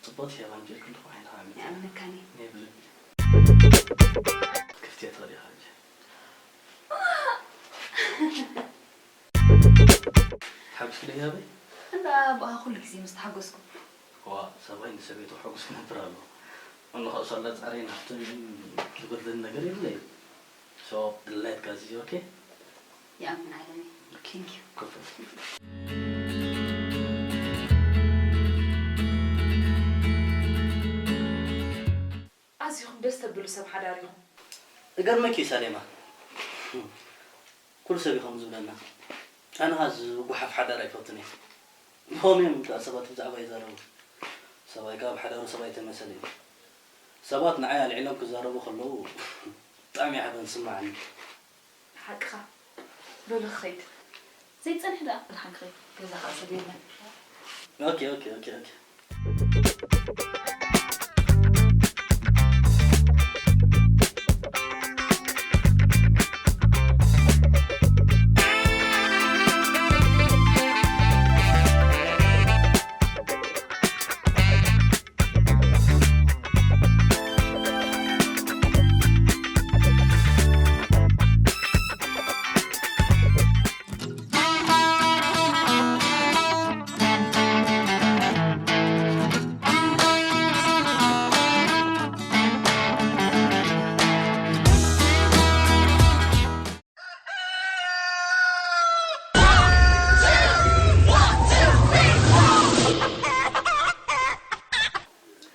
ጽቡቕ ሸባ ኣምጺእልኪ ኣለኹ፣ ዓይንኻ ኣምጺእ። ይኣምነካኒ። ነይ ብልቢ። ክፍትዮ ትኽእሊ ኢኻ ሕጂ። ተሓጒስኪ ዶ ይሃበይ? እንዳ ኣቦኣ ኩሉ ግዜ ምስ ተሓጎስኩ። ዋ፣ ሰብኣይ ንሰበይቱ ሕጉስ ክነብር ኣለዎ። እንኾ ሳላ ጻዕረይ ናብቲ ዝጎድለኒ ነገር የብለይ። So, the light gas is okay? ይኣምን ኣለኒ። Thank you. Good. ኣዚኹም ደስ ተብሉ ሰብ ሓዳር ኢኹም። እገርመኪ እዩ ሳሌማ። ኩሉ ሰብ እዩ ከምኡ ዝብለና። ኣነ ኸኣ ዝጉሓፍ ሓዳር ኣይፈቱን እየ። ብኸምኡ እዮም ከኣ ሰባት ብዛዕባ ይዛረቡ። ሰብኣይ ከኣ ብሓዳሩ ሰብ ኣይተመሰለ እዩ። ሰባት ንዓይ ኣልዒሎም ክዛረቡ ከለዉ ብጣዕሚ እዩ ሓበን ዝስምዓኒ። ሓቅኻ። በሉ ክኸይድ። ዘይጸንሕ ደኣ ብርሃን ክኸይድ። ገዛ ኸኣ ሰብ የለን። ኦኬ፣ ኦኬ፣ ኦኬ፣ ኦኬ።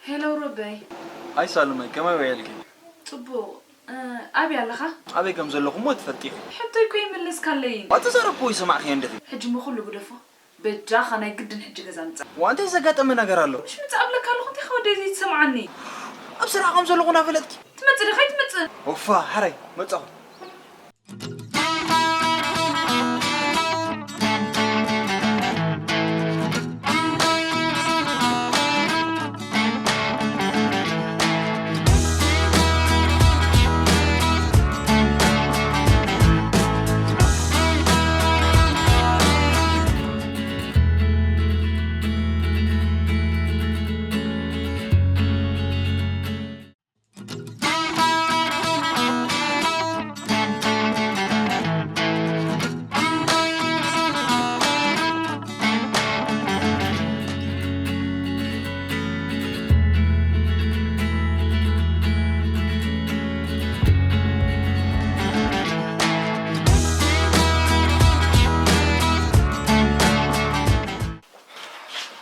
ሄሎ ሮበይ። ኣይ ሳልመይ፣ ከመይ ውዒልኪ? ጽቡቕ። እ፣ ኣበይ ኣለኻ? ኣበይ ከም ዘለኹ እሞ ትፈልጢ ኢኺ። ሕቶይ እኮ ይመለስካለይን። ኣተዛረብኩ ወይ ሰማዕክዮ እንዲኺ? ሕጂ እሞ ኩሉ ግደፎ። በጃኻ ናይ ግድን ሕጂ ገዛ ምጻእ። ዋ፣ እንታይ ዘጋጠመ ነገር ኣሎ? ምሽ ምጻእ እብለካ ኣለኹ፣ እንታይ ወደይ ዘይትሰምዓኒ? ኣብ ስራሕ ከም ዘለኹ እናፈለጥኪ። ትመጽእ ዲኻ ኣይትመጽእ? ኦፋ፣ ሓራይ፣ መጻኹ።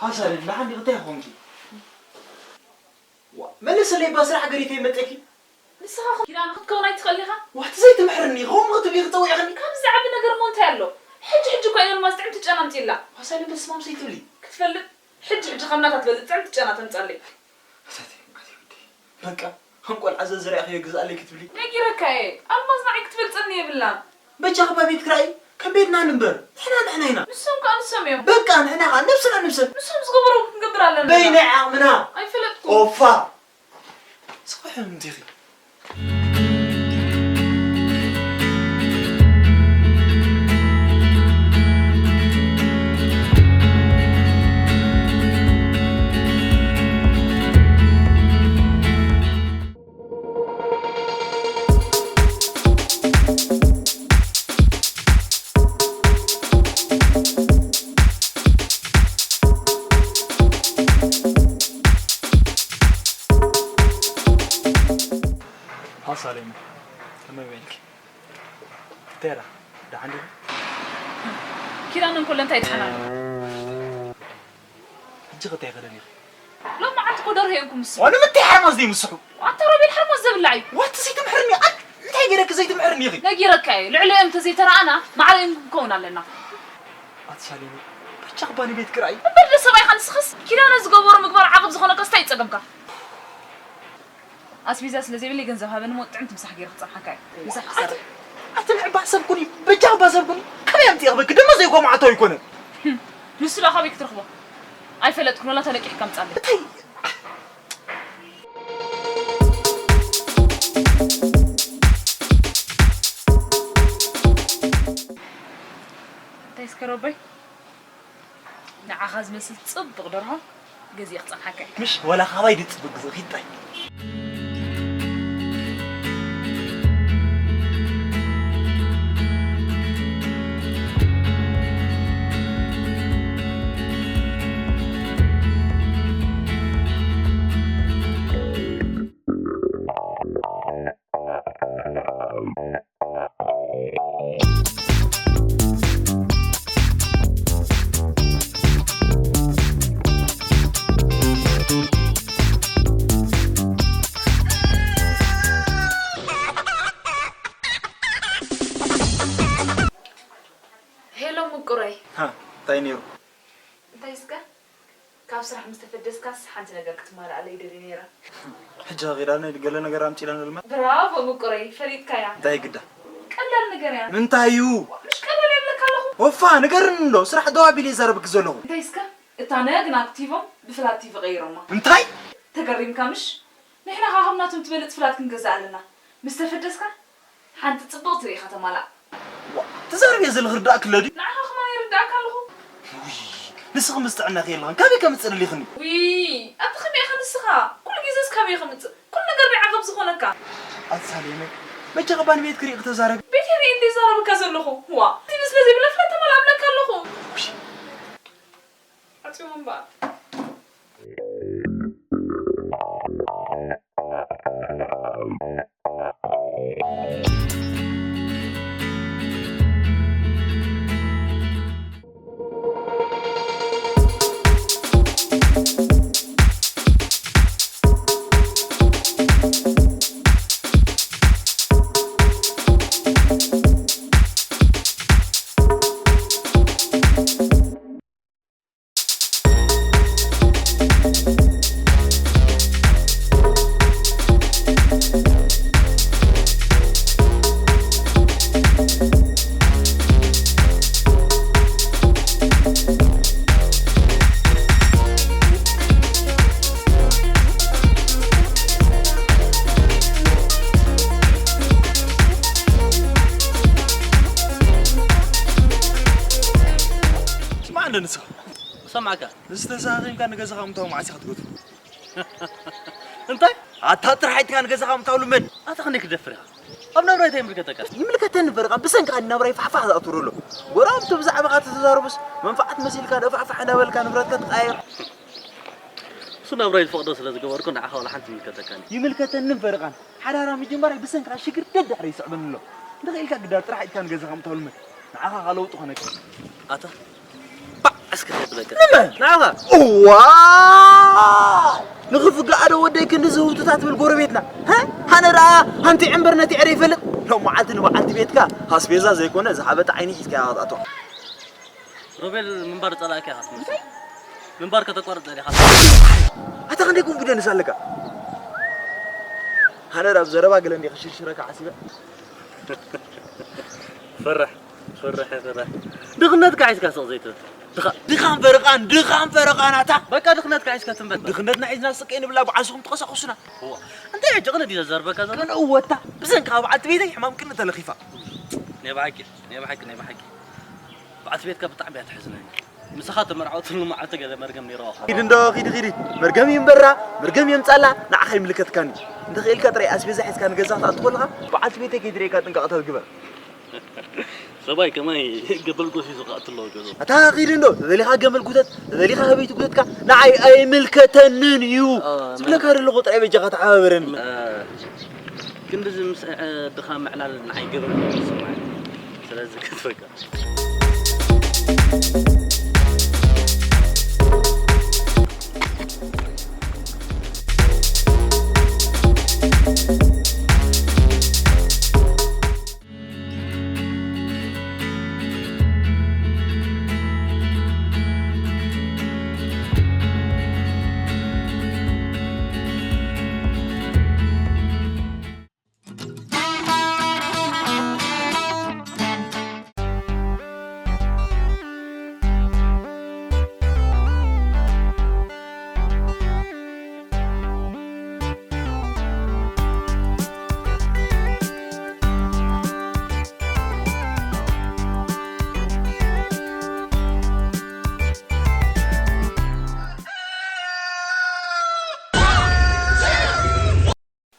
ሃሳል ንሓንቲ ክልተ ይኾንኪ። ዋ፣ መለሰለይ፣ እባ ስራሕ ገዲፈ ይመጸኪ። ንስኻ ኸ ኪዳነ ክትከውን ኣይትኽእልን ኢኻ? ዋቲ ዘይትምሕርኒ፣ ኸም ክትብሊ ክጸውዕኽኒ? ካብዚ ዝዓቢ ነገር እሞ እንታይ ኣሎ? ሕጂ ሕጂ እኳ ኢሎን ማስ ጥዕምቲ ጨና ኣምጺእላ። ዋሳኒ በስማም ዘይትብሊ? ክትፈልጥ፣ ሕጂ ሕጂ ከም ናታ ትበልጽ ጥዕምቲ ጨና ተምጻለይ። ኣታተይ፣ ኣታተይ ወደይ። በቃ፣ ከም ቆልዓ ዘዝረኣኽዮ ግዝኣለይ ክትብሊ? ነጊረካ እየ። ኣልማዝ ንዓይ ክትበልጸኒ የብላን። በጃኺ እባ ቤት ክራይ ከም ቤትና ንንበር። ንሕና ንሕና ኢና። ንሶም ከኣ ንሶም እዮም። በቃ ንሕና ከኣ ነብስና ንምሰል። ንሶም ዝገበርዎ ክንገብር ኣለና። በይናይ ዓቕምና። ኣይፈለጥኩን። ኦፋ። ስቕ ሕም እንዲኺ። እንታይ ደኣ? ደሓን ዲኺ? ኪዳነ እንኮሎ እንታይ ይጥዕና ኣሎ? ሕጂ ኸ እንታይ ይኸደን ኢኺ? ሎም መዓልቲ እኮ ደርሆ እዮም ክምስሑ። ዋላ ምንታይ ሓርማዝ ዘይምስሑ? ኣታ ሮቤል ሓርማዝ ዘብላዕ እዩ። ዋት ዘይትምሕርኒ? ኣት እንታይ ገይረኪ ዘይትምሕርኒ ኢኺ? ነጊረካ እየ። ልዕሊኦም እንተዘይተረኣና ማዕረ እዮም ክንከውን ኣለና። ኣቲ ሳሌም፣ በጃኺ ባኒ ቤትኪ ርኣይ። እምበር ዶ ሰብኣይኻ ንስኻስ? ኪዳነ ዝገበሮ ምግባር ዓቕብ ዝኾነካስ እንታይ እዩ ጸገምካ? ኣስቤዛ ስለ ዘይብለይ ገንዘብ ሃበኒ እሞ ጥዕምቲ ምሳሕ ገይረ ክጸንሓካ እየ። ምሳሕ ክሰርሕ። ኣቲ ንዕባ ሰብ ኩኒ፣ በጃ እባ ሰብ ኩኒ። ካበይ ኣምጺእኺ በኪ? ደሞ ዘይኮማዕቶ ኣይኮነን። ህም፣ ንሱ ደኣ ካበይ ክትረኽቦ? ኣይፈለጥኩን፣ ወላ ተለቂሕካ ኣምጻለይ። እታይ? እንታይ እስከ ረቦይ? ንዓኻ ዝመስል ጽቡቕ ደርሆ ገዚኤ ክጸንሓካ እየ። ምሽ ወላ ካባይ ድጽብቅ ዝእኺድ ጥራይ። ሄሎ ምቁረይ። ሃ፣ እንታይ ነይሩ? እንታይ እስከ? ካብ ስራሕ ምስ ተፈደስካስ ሓንቲ ነገር ክትማልኣለይ ይደሊ ነይረ። ሕጂ ኸኺዳለይ ገለ ነገር ኣምጺእላኒ ድማ። ብራቮ ምቁረይ፣ ፈሊጥካያ። እንታይ ግዳ? ቀላል ነገር እያ። ምንታይ እዩ? ምሽ ቀላል እያ እብለካ ኣለኹ። ኦፋ፣ ንገርኒ እንዶ፣ ስራሕ ደው ኣቢለ ይዛረበኪ ዘለኹ። እንታይ እስከ? እታ ነግና ኣክቲቮም ብፍላት ቲቪ ቀይሮማ። እንታይ? ተገሪምካ ምሽ? ንሕና ኸኣ ከም ናቶም ትበልጽ ፍላት ክንገዝእ ኣለና። ምስ ተፈደስካ ሓንቲ ጽብቕቲ ርኢኻ ተማላእ። ዋ፣ ትዛረብዮ ዘለኺ ርዳእኪ ኣሎ ድዩ? ንዓኻ ከማን ይርዳእካ ኣለኹ። ውይ፣ ንስኺ ምስ ጥዕናኺ የለኽን፣ ካበይ ከምጽእ ደሊኽኒ? ውይ፣ ኣቲ ከመይ ኢኻ ንስኻ? ኩሉ ግዜስ ካበይ ከምጽእ? ኩሉ ነገር ናይ ዓቐብ ዝኾነካ። ኣቲ ሳሌመይ፣ መቸ ኸ ባኒ ቤት ክርኢ ክተዛረቢ? ቤት የርኢ እንደ ይዛረበካ ዘለኹ። ዋ፣ እዚ ስለ ዘይብላ ፍላት ተማላእ እብለካ ኣለኹ። ውይ። ኣጽዮም እምበኣር። ስማዕ እንደ ንስኻ። እሰማዕካ። ንዝተዛረብካ ንገዛኻ ምታው መዓስ ኢኻ ትገትሮ? እንታይ? ኣታ ጥራሕ ኢትካ ንገዛኻ ምታው ልመድ። ኣታ ክንደይ ክደፍር ኢኻ? ኣብ ናብራይ እንታይ ይምልከተካ? ይምልከተኒ በርቓ፣ ብሰንካ ናብራይ ፋሕፋሕ ዝኣትሩ ኣሎ። ጎረባብቲ ብዛዕባኻ ተተዛረቡስ መንፋዓት መሲልካ ዶ ፋሕፋሕ እናበልካ ንብረትካ ትቀያየር? እሱ ናብራይ ዝፈቕዶ ስለ ዝገበርኩ ንዓኻ ዋላ ሓንቲ ይምልከተካን እዩ። ይምልከተኒ በርቓን። ሓዳራ ምጅማረይ ብሰንካ ሽግር ደድሕሪ ይስዕበኒ ኣሎ። እንተኽኢልካ ግዳር ጥራሕ ኢትካ ንገዛኻ ምታው ልመድ። ንዓኻ ኸኣ ለውጢ ኮነካ። ኣታ ባዕ እስከ ከብለካ። ንመን? ንዓኻ። እዋ! ንኽፍጋእ ዶ ወደይ ክንዲ ዝህውትታ ትብል ጎረቤትና? ሃ? ኣነ ደኣ ሃንቲ ዕምበር ነቲ ዕረ ይፈልጥ። ሎም መዓልቲ ንበዓልቲ ቤትካ ኣስቤዛ ዘይኮነ ዝሃበጠ ዓይኒ ሒዝካያ ክትኣትዋ። ሮቤል ምንባር ጸላእካ ኢኻ ትመስል። እንታይ? ምንባር ከተቋርጽ ጸሊኻ። ኣታ ክንደይ ኮንፊደንስ ኣለካ? ኣነ ደኣ ብዘረባ ገለ እንዲ ክሽርሽረካ ዓሲበ። ፈራሕ፣ ፈራሕ፣ ፈራሕ። ድኽነትካ ሒዝካ ስቕ ዘይትብል። ድኻ-፣ ድኻም ፈረቓን፣ ድኻም ፈረቓን ኣታ። በቃ ድኽነትካ ሒዝካ ትንበር። ድኽነትና ሒዝና ስቕ ንብላ ብዓስኹም ትቐሳቑሱና። እዋ። እንታይ ሕጂ ቅነ ድዩ ዘዘርበካ ዘሎ? ቅነ እወታ። ብሰንካ በዓልቲ ቤተይ ሕማም ቅነ ተለኺፋ። ናይ ብሓቂ፣ ናይ ብሓቂ፣ ናይ ብሓቂ። በዓልቲ ቤትካ ብጣዕሚ እያ ተሕዝነኒ። ምሳኻ ተመርዓወትሉ መዓልቲ ገለ መርገም ነይርዋ ኸ? ኪድ እንዶ፣ ኪድ፣ ኪድ። መርገም ይንበራ፣ መርገም የምጻላ፣ ንዓኻ ይምልከትካኒ። እንተኽኢልካ ጥራይ ኣስቤዛ ሒዝካ ንገዛ ክትኣቱ ከለኻ፣ በዓልቲ ቤተይ ከይትርእየካ ጥንቃቐ ግበር። ሰብኣይ ከማይ ገበል ጎሲሱ ክኣቱ ኣለዎ ገዛ። ኣታ ኺድ እንዶ፣ ተደሊኻ ገመል ጉተት፣ ተደሊኻ ህበይቲ ጉተትካ፣ ንዓይ ኣይምልከተንን እዩ። አ፣ ዝብለካ ዘለኹ ጥራይ በጃኻ ተሓባበረኒ። አ፣ ክንድዚ ምስ፣ አ፣ ድኻ ምዕላል ንዓይ ገበል እዩ ዝስምዓኒ። ስለዚ ክትበቃ።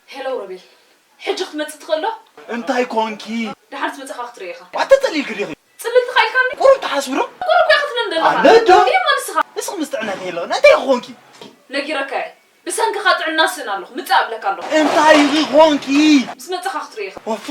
ሄሎ ሮቤል፣ ሕጂ ክትመጽእ ትኽእል ዶ? እንታይ ኮንኪ? ደሓር ትመጽኻ ክትርኢ ኢኻ። ዋተ ጸሊልኪ ዲኺ? ጽልል ትኻ ኢልካኒ? ቁሩብ ትሓስቢ ዶ? ቁሩብ እኮ ኢኻ ትብለኒ ዘለኻ። ኣነ ዶ? ይህ ንስኻ። ንስኺ ምስ ጥዕናኺ የለኽን። እንታይ ኮንኪ? ነጊረካ እየ። ብሰንክኻ ጥዕና ስእን ኣለኹ። ምጻእ እብለካ ኣለኹ። እንታይ ኢኺ ኮንኪ? ምስ መጽኻ ክትርኢ ኢኻ። ወፋ።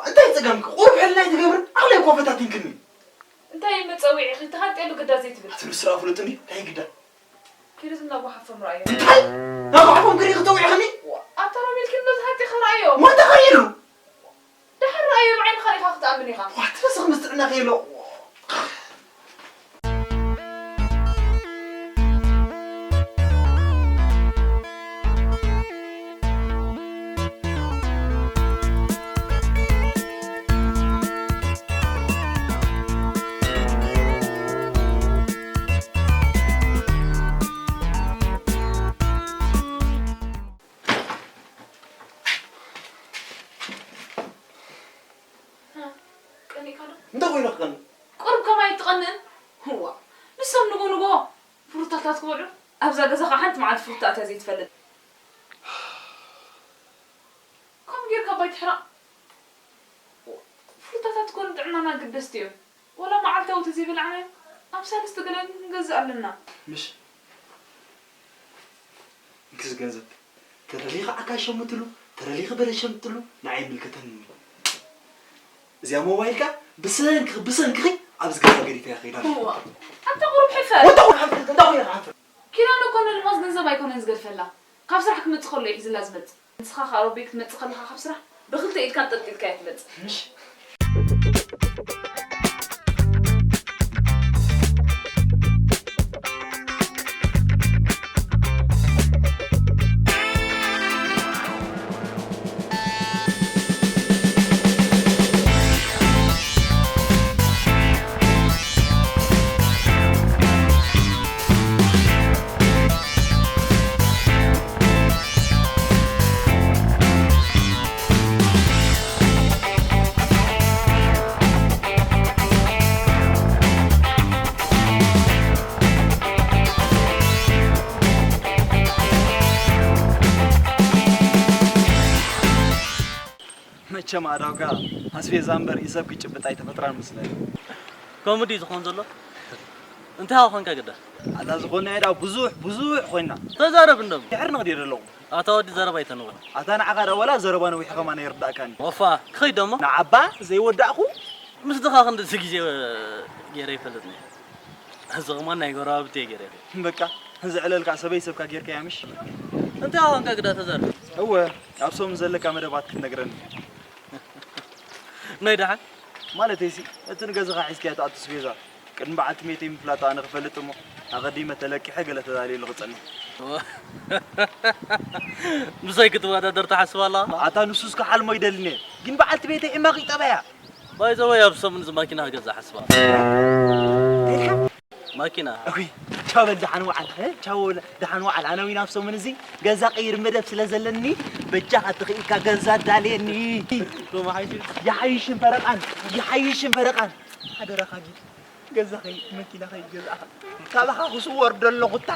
እንታይ ጸገምኪ? ቁሩብ ሕልና ኣይትገብርን? ዓቕለይ እኮ ፈታቲንክኒ። እንታይ መጸዊዒኺ? ተሃንጥየሉ ግዳ ዘይትብል። ኣቲ ንሱ ርኣ ፍሉጥ እንድዩ። እንታይ ግዳ? ኪዱ ናብ ጎሓፎም ረኣዮ። እንታይ? ናብ ጎሓፎም ክርኢ ክተውዒኽኒ? ኣታ ሮቤል፣ ኪዱ ተሃንጢኻ ረኣዮ። እሞ እንታይ ክርእየሉ? ደሓር ረኣዮ፣ ብዓይንኻ ርኢኻ ክትኣምን ኢኻ። ዋት፣ ንስኺ ምስ ጥዕናኺ የሎ። ቀኒእካ ዶ? እንታይ ኮይና ክቐንእ? ቁሩብ ከማይ ትቐንእን? ህዋ፣ ንሶም ንጎ ንጎ ፍሩታታት ክበልዑ፣ ኣብዛ ገዛ ኸዓ ሓንቲ መዓልቲ ፍሩታ ኣትያ ዘይትፈልጥ። ከምኡ ጌርካ ባይ ትሕራቕ። ፍሩታታት እኮ ንጥዕናና ኣገደስቲ እዮም። ወላ መዓልታዊ ተዘይበላዕናዮም፣ ኣብ ሳልስቲ ገለ ክንገዝእ ኣለና። ምሽ? እንክዚ ገንዘብ። ተደሊኺ ዓካይ ሸምትሉ፣ ተደሊኺ በለስ ሸምትሉ፣ ንዓይ ኣይምልከተንን እዩ። እዚኣ ሞባይል ከኣ ብሰንክኺ፣ ብሰንክኺ ኣብዚ ገዛ ገዲፈያ ከይዳ ኣላ። እዋ፣ ኣታ ቁሩብ ሕፈር። ወታ ቁሩብ ሕፈር፣ እንታይ ኮይና ክሓፍር? ኪዳነ እኮ ነልማዝ ገንዘብ ኣይኮነን ዝገድፈላ። ካብ ስራሕ ክመጽእ ከሎ እዩ ሒዝላ ዝመጽእ። ንስኻ ከኣ ሮቤል ክትመጽእ ከለኻ ካብ ስራሕ ብኽልተ ኢድካ ኣንጠልጢልካ እያ ትመጽእ። ምሽ? መቸም ኣዳውጋ ኣስቤዛ እምበር ኢሰብ ክጭብጥ ኣይተፈጥራን መስለኒ። ከምኡ ድዩ ዝኾን ዘሎ? እንታይ ሃው ኾንካ ግዳ? ኣታ ዝኾነ ዳ ብዙሕ፣ ብዙሕ ኮይና። ተዛረብ እንደሞ። ድሕር ንቕዲ ዘለኹ። ኣታ ወዲ ዘረባ ኣይተንውር። ኣታ ንዓኻ ዳ ወላ ዘረባ ነዊሕኻ ማን ይርዳእካኒ። ወፋ፣ ክኸይድ ደሞ? ንዓባ ዘይወዳእኹ? ምስ ድኻ ክንድዚ ግዜ ገይረ ይፈልጥኒ። እዚ ኸማን ናይ ጎረባብቲ እየ ገይረ። በቃ፣ እዚ ዕለልካ ሰበይ ሰብካ ጌርካያ ምሽ? እንታይ ሃው ኾንካ ግዳ ተዛረብ? እወ፣ ኣብ ሰሙን ዘለካ መደባት ክትነግረኒ። ናይ ደሓን? ማለተይሲ፣ እቲ ንገዛኻ ሒዝካዮ ትኣቱ ኣስቤዛ፣ ቅድሚ በዓልቲ ቤተይ ምፍላጣ ኣነ ክፈልጥ እሞ፣ ኣቐዲመ ተለቂሐ ገለ ተዳልየሉ ክጸንሕ። ምሳይ ክትወዳደር ትሓስብ ኣለኻ? ኣታ ንሱስ ክሓልሞ ይደልን እየ፣ ግን በዓልቲ ቤተይ ሕማቕ እዩ ጠባያ። ባይ ዘ ወይ ኣብ ሰሙን እዚ ማኪና ገዛ ሓስባ። ማኪና። እዊ፣ ቻው በል፣ ደሓን ወዓል፣ እ? ቻው በል፣ ደሓን ወዓል። ኣነ ዊና ኣብ ሰሙን እዚ ገዛ ቀይር መደብ ስለ ዘለኒ፣ በጃኻ ትኽኢልካ ገዛ ኣዳልየኒ። ዶ መሓይሽ? ይሓይሽን ፈረቓን፣ ይሓይሽን ፈረቓን። ሓደራኻ ጊድ፣ ገዛኸይ፣ መኪናኸይ ገዛእኻ። ካባኻ ክስወር ደለኹታ።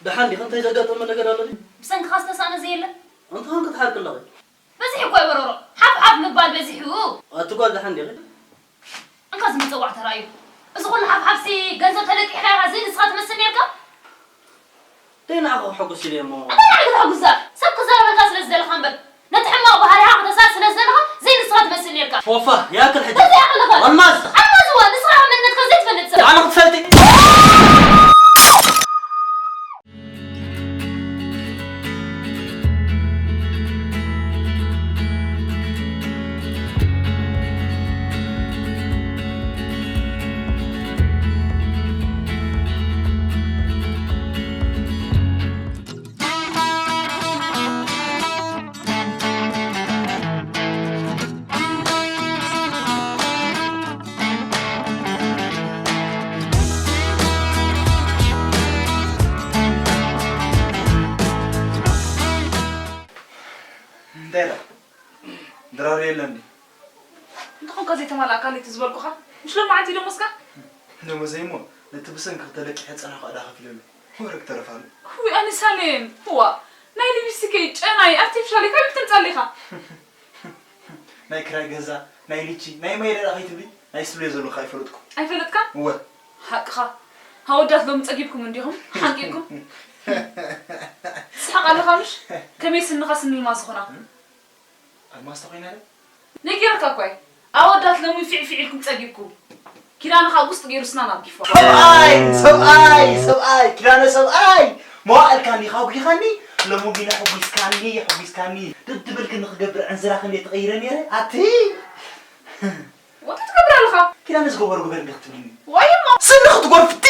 ደሓን ዲኺ? እንታይ ዘጋጠመ ነገር ኣሎ ድዩ? ብሰንክኻ ዝተሳእነ ዘየለ? እንተኾን ክትሓርቂ ኣለኺ። በዚሑ እኮ እዩ በረሮ። ሓፍ ሓፍ ምባል በዚሑ። ኣቲ ጓል ደሓን ዲኺ? እንካ እዚ ምጽዋዕ ተራእዩ። እዚ ኩሉ ሓፍ ሓፍሲ ገንዘብ ተለቂሕካ ኢኻ፣ እዚ ንስኻ ትመስል ነርካ? ደይ ንዓኻ ከሐጉስ ኢለ እሞ። እንታይ ንዓይ ከተሐጉሳ? ሰብ ክዛረበልካ ስለ ዝደለኻ እምበር፣ ነቲ ሕማቕ ባህሪኻ ክተሳእት ስለ ዝደለኻ፣ ዘይ ንስኻ ትመስል ነርካ። ፎፋ፣ ይኣክል ሕጂ። እንታይ ይኣክል ኢኻ? ኣልማዝ! ኣልማዝ እዋ፣ ንስኻ መንነትካ ዘይትፈልጥ ሰብ። ኣነ ክትፈልጢ። እንታይ ኢላ? ድራር የለን ድዩ? እንተኾንካ ዘይተማልኣካ ለይቲ ዝበልኩኻ፣ ምሽ ሎማዓንቲ ደሞዝካ? ደሞዘይ እሞ፣ ነቲ ብሰንኪ ክተለቂሐ ጸናኹ ዕዳ ከፊለሉ። ወረ ክተርፍ ኣሎ። ውይ፣ ኣነ ሳሌም፣ እዋ፣ ናይ ሊፕስቲከይ፣ ጨናይ፣ ኣርቲፊሻለይ ካበይ ክተምጻለይ ኢኻ? ናይ ክራይ ገዛ፣ ናይ ሊቺ፣ ናይ ማይ ደኣ ከይትብሊ፣ ናይ ስብሌ ዘለካ ኣይፈለጥኩ። ኣይፈለጥካ? እወ። ሓቅኻ። ኣወዳት ሎሚ ጸጊብኩም እንዲኹም፣ ሓንቂቕኩም። ትስሕቕ ኣለኻ ምሽ? ከመይ ስንኻ ስኒ ኣልማዝ ዝኾና? ኣልማዝ ተኾይና ዶ? ነጊረካ እኮ እየ። ኣወዳት ሎሚ ፊዕ ፊዕ ኢልኩም ጸጊብኩም። ኪዳነ ኸኣ ጉስጥ ገይሩ ስናን ኣርጊፎ። ሰብኣይ፣ ሰብኣይ፣ ሰብኣይ፣ ኪዳነ ሰብኣይ። መዋእልካኒ፣ ኻጒኻኒ፣ ሎሚ ግን ሕጒስካኒ፣ ሕጒስካኒ። ድብድብልክኒ ክገብር ዕንዝራ ክንደይ ተቐይረ ነይረ። ኣቲ። ወንቲ ትገብር ኣለኻ? ኪዳነ ዝገበሮ ግበር እንደ ክትብልኒ። ወይ እሞ። ስኒ ክትጎርፍቲ።